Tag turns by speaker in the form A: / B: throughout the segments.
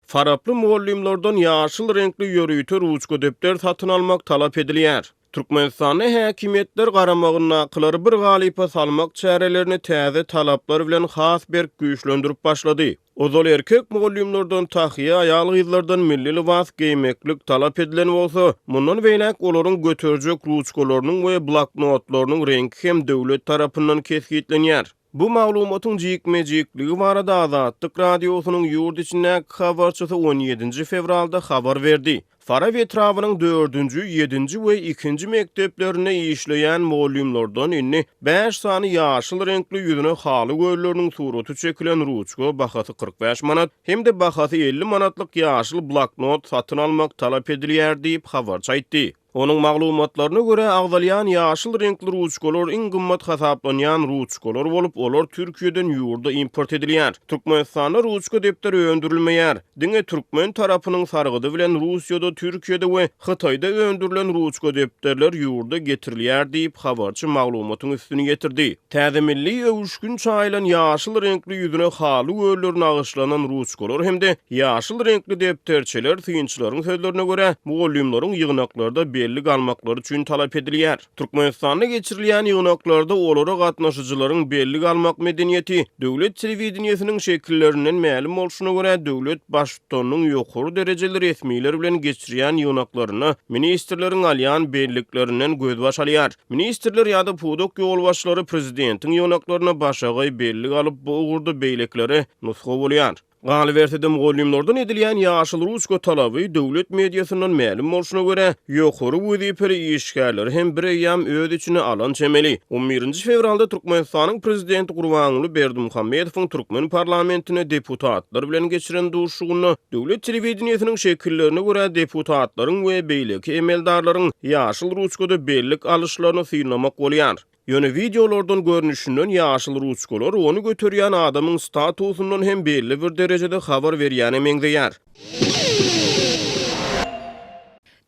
A: Faraply mugallymlardan ýaşyl reňkli ýörite ruçka-depder satyn almak talap edilýär. Türkmenistanda häkimiýetler garamagyndakylary bir galypa salmak çärelerini täze talaplar bilen has berk güýçlendirip başlady. Ozal erkek mugallymlardan tahýa, aýal-gyzlardan milli lybas geýmeklik talap edilen bolsa, mundan beýläk olaryň göterjek ruçkalarynyň we bloknotlarynyň reňki hem döwlet tarapyndan kesgitlenýär. Bu maglumatyň jikme-jikligi barada Azatlyk Radiosynyň ýurt içindäki habarçysy on ýedinji fewralda habar berdi. Farap etrabynyň dördünji, ýedinji we ikinji mekdeplerinde işleýän mugallymlardan indi bäş sany ýaşyl reňkli ýüzüne haly gölleriniň suraty çekilen ruçka bahasy 45 manat hem-de bahasy 50 manatlyk ýaşyl bloknot satyn almak talap edilýär diýip, habarçy aýtdy. Onuň maglumatlaryna görä, agzalýan ýaşyl reňkli ruçkalar iň gymmat hasaplanýan ruçkalar bolup, olar Türkiýeden ýurda import edilýär. Türkmenistanda ruçka depder öndürilmeýär. Diňe türkmen tarapynyň sargydy bilen Russiýada, Türkiýede we Hytaýda öndürilen ruçka depderler ýurda getirilýär diýip, habarçy maglumatyň üstüni ýetirdi. Täze milli öwüşgin çaýylan ýaşyl reňkli ýüzüne haly gölleri nagyşlanan ruçkalar hem-de ýaşyl reňkli depderçeler synçylaryň sözlerine görä, mugallymlaryň ýygnaklarda bellik almaklary üçin talap edilýär. Türkmenistanda geçirilýän ýygnaklarda olara gatnaşyjylaryň bellik almak medeniýeti döwlet telewideniýesiniň şekillerinden mälim bolşuna görä, döwlet Baştutanynyň ýokary derejeli resmiler bilen geçirýän ýygnaklarynda ministrleriň alýan belliklerinden gözbaş alýar. Ministrler ýa-da pudak ýolbaşçylary prezidentiň ýygnaklaryna başagaý bellik alyp, bu ugurda beýlekilere nusga bolýar. Galyberse-de, mugallymlardan edilýän ýaşyl ruçka talaby, döwlet mediasyndan mälim bolşuna görä, ýokary wezipeli işgärleri hem bireýýäm öz içine alan çemeli. On birinji fewralda Türkmenistanyň prezidenti Gurbanguly Berdimuhamedowyň türkmen parlamentinde deputatlar bilen geçiren duşuşygynda döwlet telewideniýesiniň şekillerine görä deputatlaryň we beýleki emeldarlaryň ýaşyl ruçkada bellik alyşlaryny synlamak bolýar. Ýöne wideolardan görnüşinden ýaşyl ruçkalar ony göterýän adamyň statusyndan hem belli bir derejede habar berýäne meňzeýär.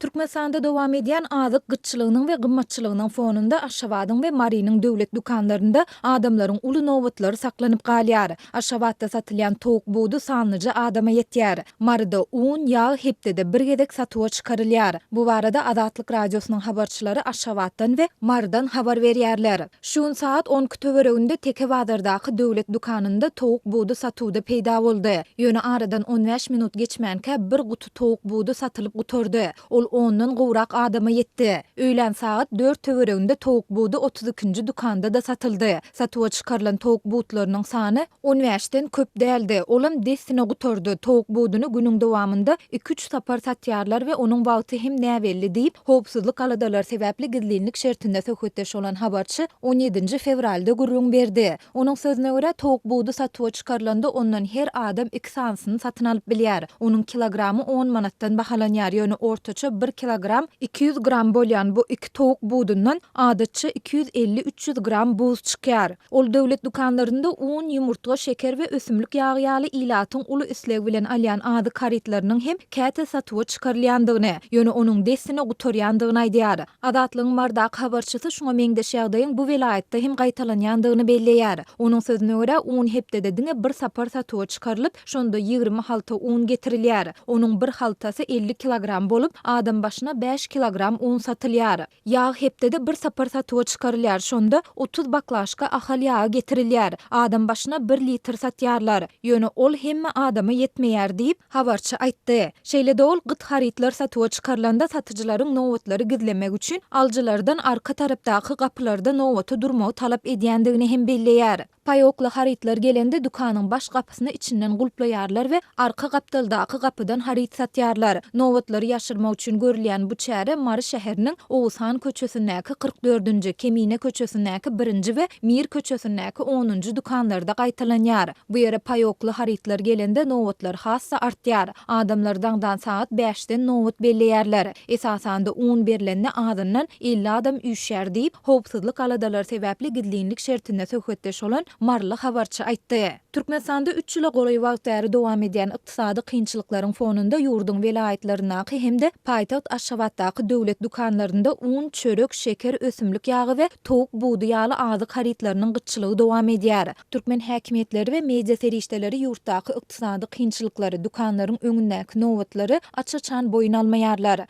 B: Türkmenistanda dowam edýän azyk gytçylygynyň we gymmatçylygynyň fonunda Aşgabadyň we Marynyň döwlet dükanlarynda adamlaryň uly nobatlary saklanyp galýar. Aşgabatda satylýan towuk budy sanlyja adama ýetýär. Maryda un, ýag hepdede bir gezek satuwa çykarylýar. Bu barada Azatlyk Radiosynyň habarçylary Aşgabatdan we Marydan habar berýärler. Şu gün sagat on iki töwereginde Teke bazardaky döwlet dükanynda towuk budy satuwda peýda boldy. Ýöne aradan on bäş minut geçmänkä bir guty towuk budy satylyp gutardy. Ol ondan gowrak adama ýetdi. Öýlän sagat dört töwereginde towuk budy otuz ikinji dükanda-da satyldy. Satuwa çykarylan towuk butlarynyň sany on bäşden köp däldi. Olam dessine gutardy. Towuk buduny günüň dowamynda iki-üç sapar satýarlar we onuň wagty hem näbelli diýip, howpsuzlyk aladalary sebäpli gizlinlik şertinde söhbetdeş bolan habarçy on ýedinji fewralda gürrüň berdi. Onuň sözüne görä, towuk budy satuwa çykarylanda ondan her adam iki sanysyny satyn alyp bilýär. Onuň kilogramy on manatdan bahalanýar, ýöne ortaça bir kilogram 200 gram bolýan bu iki towuk budundan adatça 250-300 gram buz çykýar. Ol döwlet dükanlarynda un, ýumurtga, şeker we ösümlik ýagy ýaly ilatyň uly isleg bilen alýan azyk harytlarynyň hem käte satuwa çykarylýandygyny, ýöne onuň dessine gutarýandygyny aýdýar. Azatlygyň Marydaky habarçysy şuňa meňzeş ýagdaýyň bu welaýatda hem gaýtalanýandygyny belleýär. Onuň sözüne görä, un hepdede diňe bir sapar satuwa çykarylyp, şonda 20 halta un getirilýär. Onuň bir haltasy 50 kilogram bolup, adam başyna bäş kilogram un satylýar. Ýag hepdede bir sapar satuwa çykarylýar, şonda 30 baklaşka Ahal ýagy getirilýär. Adam başyna bir litr satýarlar. Ýöne ol hemme adama ýetmeýär diýip, habarçy aýtdy. Şeýle-de ol gyt harytlar satuwa çykarylanda satyjylaryň nobatlary gizlemek üçin alyjylardan arka tarapdaky gapylarda nobata durmagy talap edýändigini hem belleýär. Paýokly harytlar gelende dükanyň baş gapysyny içinden gulplaýarlar we arka gapdaldaky gapydan haryt satýarlar. Nobatlary ýaşyrmak üçin görülýän bu çäre Mary şäheriniň Oguzhan köçesindäki 44 dördünji, Kemine köçesindäki birinji we Mir köçesindäki onunjy dükanlarda gaýtalanýar. Bu ýere paýokly harytlar gelende nobatlar has-da artýar. Adamlar daňdan sagat bäşden nobat belleýärler. Esasanda un berlende azyndan 50 adam üýşýär diýip, howpsuzlyk aladalary sebäpli gizlinlik şertinde söhbetdeş bolan maryly habarçy aýtdy. Türkmenistanda üç ýyla golaý wagt bäri dowam edýän ykdysady kynçylyklaryň fonunda ýurduň welaýatlaryndaky hem-de paýtagt Aşgabatdaky döwlet dükanlarynda un, çörek, şeker, ösümlik ýagy we towuk budy ýaly azyk harytlarynyň gytçylygy dowam edýär. Türkmen häkimiýetleri we media serişdeleri ýurtdaky ykdysady kynçylyklary, dükanlaryň öňündäki nobatlary aç-açan boýun almaýarlar.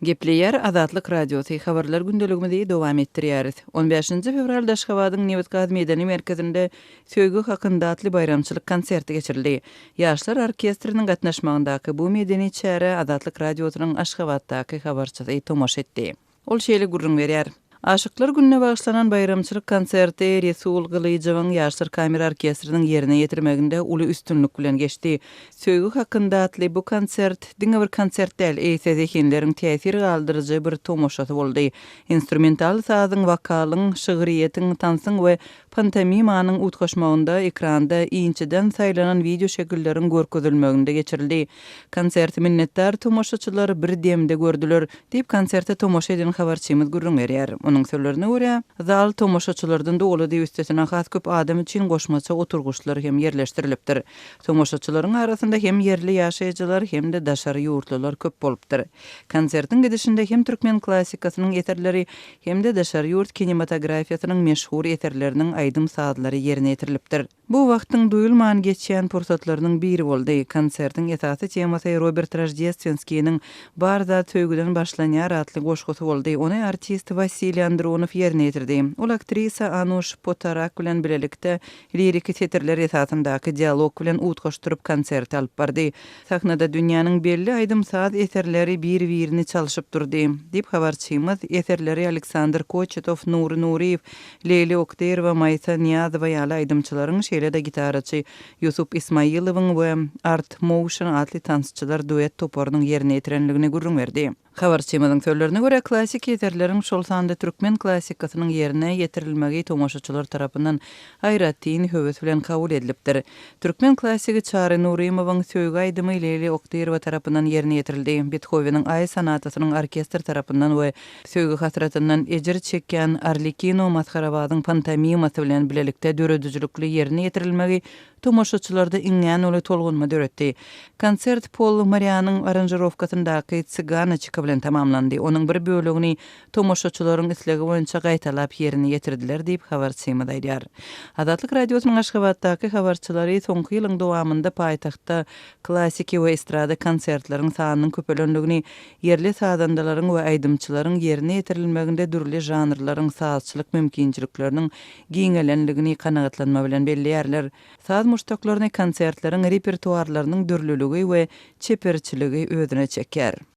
C: Gepleýär Azatlyk Radiosy, Habarlar gündeligimizi dowam etdirýäris. On bäşinji fewralda Aşgabadyň Nebitgaz medeni merkezinde Söýgi hakynda atly baýramçylyk konserti geçirildi. Ýaşlar orkestriniň gatnaşmagyndaky bu medeni çärä Azatlyk Radiosynyň Aşgabatdaky habarçysy tomaşa etdi. Ol şeýle gürrüň berýär. Aşyklar gününe bagyşlanan baýramçylyk konserti Resul Gylyjowyň Ýaşlar kamera orkestriniň ýerine ýetirmeginde uly üstünlik bilen geçdi. Söýgi hakynda atly bu konsert diňe bir konsert däl, eýse zehinleriň täsir galdyryjy bir tomaşasy boldy. Instrumental sazyň, wokalyň, şygryýetiň, tansyň we pantomimanyň utgaşmagynda ekranda inçeden saýlanan wideoşekilleriň görkezilmeginde geçirildi. Konserti minnetdar tomaşaçylar bir demde gördüler, diýip, konserte tomaşa eden habarçymyz gürrüň berýär. Onuň sözlerine görä, zal tomaşaçylardan doludy, üstesine has köp adam üçin goşmaça oturgyçlar hem ýerleşdirilipdir. Tomaşaçylaryň arasynda hem ýerli ýaşaýjylar, hem-de daşary ýurtlular köp bolupdyr. Konsertiň gidişinde hem türkmen klassikasynyň eserleri, hem-de daşary ýurt kinematografiýasynyň meşhur eserleriniň aýdym-sazlary ýerine ýetirilipdir. Bu wagtyň duýulman geçýän pursatlarynyň biri boldy. Konsertiň esasy temasy Robert Roždestwenskiniň Bar zat söýgüden başlanýar atly goşgusy boldy. Ony artist Wasiliý Andronow ýerine ýetirdi. Ol aktrisa Anuş Potarak bilen bilelikde liriki setirler esasyndaky dialog bilen utgaşdyryp konserti alyp bardy. Sahnada dünýäniň belli aýdym-saz eserleri bir-birini çalşyp durdy, diýip, habarçymyz eserleri Aleksandr Koçetow, Nury Nuryýew, Leýli Okdyrowa, Maýsa Nyýazowa ýaly aýdymçylaryň, şeýle-de gitaraçy Ýusup Ismaýylowyň we Art Motion atly tansçylar duet toparynyň ýerine ýetirendigini gürrüň berdi. Habarçymyzyň sözlerine görä, klassiki eserleriň, şol sanda türkmen klassikasynyň ýerine ýetirilmegi tomaşaçylar tarapyndan aýratyn höwes bilen kabul edilipdir. Türkmen klassigi Çary Nurymowyň Söýgi aýdymy Leýli Okdyrowa tarapyndan ýerine ýetirildi. Bethoweniň Aý sonatasynyň orkestr tarapyndan we Söýgi hasratyndan ejir çekýän Arlekino masgarabazyň pantomimasy bilen bilelikde döredijilikli ýerine ýetirilmegi tomaşaçylarda iňňän uly tolgunma döretdi. Konsert Pol Marianyň aranžirowkasyndaky Tsiganoçka bilen tamamlandy. Onuň bir bölegini tomaşaçylaryň islegi boýunça gaýtalap ýerine ýetirdiler diýip, habarçymyz aýdýar. Azatlyk Radiosynyň Aşgabatdaky habarçylary soňky ýylyň dowamynda paýtagtda klassiki we estrada konsertleriň sanynyň köpelendigini, ýerli sazandalaryň we aýdymçylaryň ýerine ýetirilmeginde dürli žanrlaryň sazçylyk mümkinçilikleriniň giňelendigini kanagatlanma bilen belleýärler. Saz muşdaklaryny konsertleriň repertuarlarynyň dürlüligi we çeperçiligi özüne çekýär.